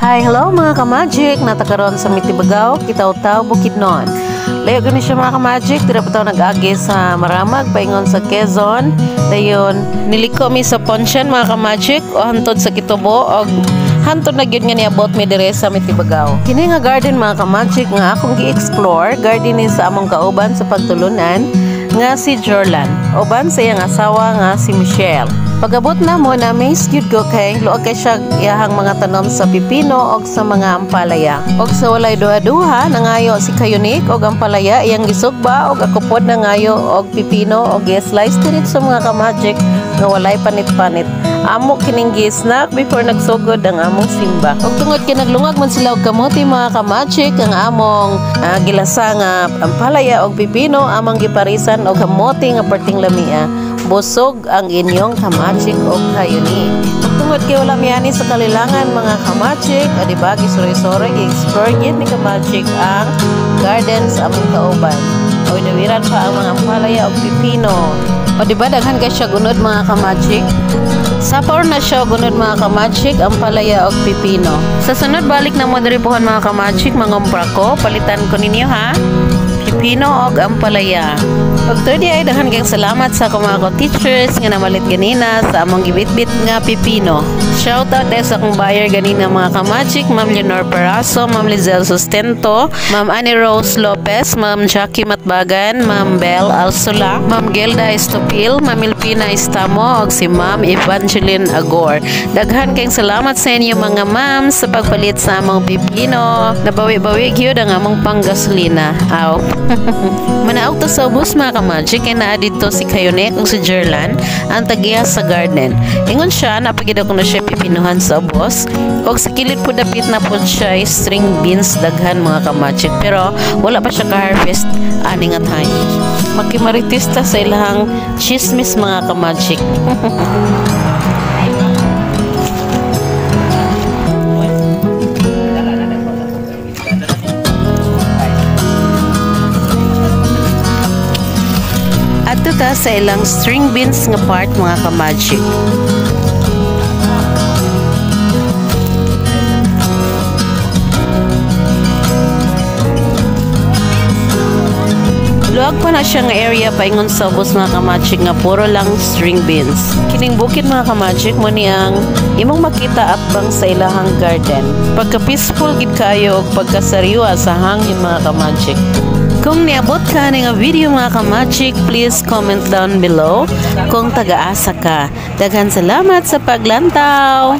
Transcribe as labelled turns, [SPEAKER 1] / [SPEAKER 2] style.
[SPEAKER 1] Hi, hello mga ka-magic. Natakaroon sa Mitibagaw, Kitaw-Taw, Bukidnon. Layo gani siya mga ka-magic. Dira pa taw nag-agi sa Maramag, paingon sa Quezon. Dayon, niliko mi sa Poncian mga ka-magic, o hantod sa Kitubo, og hantod na gyud nga niabot mi dire sa Mitibagaw. Kini nga garden mga ka-magic nga akong gi-explore, garden ni sa among kauban sa pagtulunan nga si Jorlan, uban sa iyang asawa nga si Michelle. Pagabot na mo na amaze gyud ko kay luag kay siya iyahang mga tanom sa pipino og sa mga ampalaya. Og sa walay duha-duha nangayo si Kayunik og ampalaya iyang gisugba og ako pod nangayo og pipino og gi-slice diretso mga ka-magic nga walay panit-panit. Amo kining gi-snack before nagsugod ang among simba. Og tungod kay naglungag man sila og kamote mga ka-magic, ang among gilasa nga ampalaya og pipino among giparisan og kamote nga perting lamia. Busog ang inyong ka-magic og Kayunik. Ug tungod kay wala miyani sa kalilangan mga ka-magic, o diba gisuroy-suroy gi-explore gyud ni ka-magic ang garden sa among kauban. O dawiran pa ang mga ampalaya og pipino. O diba daghan kay siya gunod mga ka-magic? Sapaw na siya gunod mga ka-magic, ampalaya og pipino. Sa sunod balik na mo diri puhon mga ka-magic, mangumpra ko, palitan ko ninyo ha. Pipino og ampalaya. Og third ay daghan kayong salamat sa akong mga teachers nga namalit ganina sa among gibitbit nga pipino. Shout out dahil sa akong buyer ganina mga ka-magic, Ma'am Leonor Paraso, Ma'am Lizelle Sustento, Ma'am Annie Rose Lopez, Ma'am Jackie Matbagan, Ma'am Belle Alsula, Ma'am Gelda Estopil, Ma'am Milpina Estamo, og si Ma'am Evangeline Agor. Daghan kayong salamat sa inyo mga ma'am sa pagpalit sa among pipino. Nabawi-bawi gyud ang among panggasolina. Aw. Manaog to sa ubos mga ka-magic kay naa didto si Kayunik ug si Jerlan ang tagiya sa garden. Ingon siya napagid ako na siya pipinuhan sa ubos og sa kilid po dapit na po siya string beans daghan mga ka-magic pero wala pa siya ka-harvest ani nga time. Makimaritista sa ilahang chismis mga ka-magic. Adto ta sa ilang string beans nga part mga ka-magic. Luag pa na siya nga area paingon sa ubos mga ka-magic nga puro lang string beans. Kining bukid mga ka-magic mo ni ang imong makita atbang sa ilahang garden. Pagka peaceful gid kaayo og pagkasariwa sa hangin mga ka-magic. Kung niabot ka ni nga video mga ka-magic, please comment down below kung taga-asa ka. Daghan salamat sa paglantaw!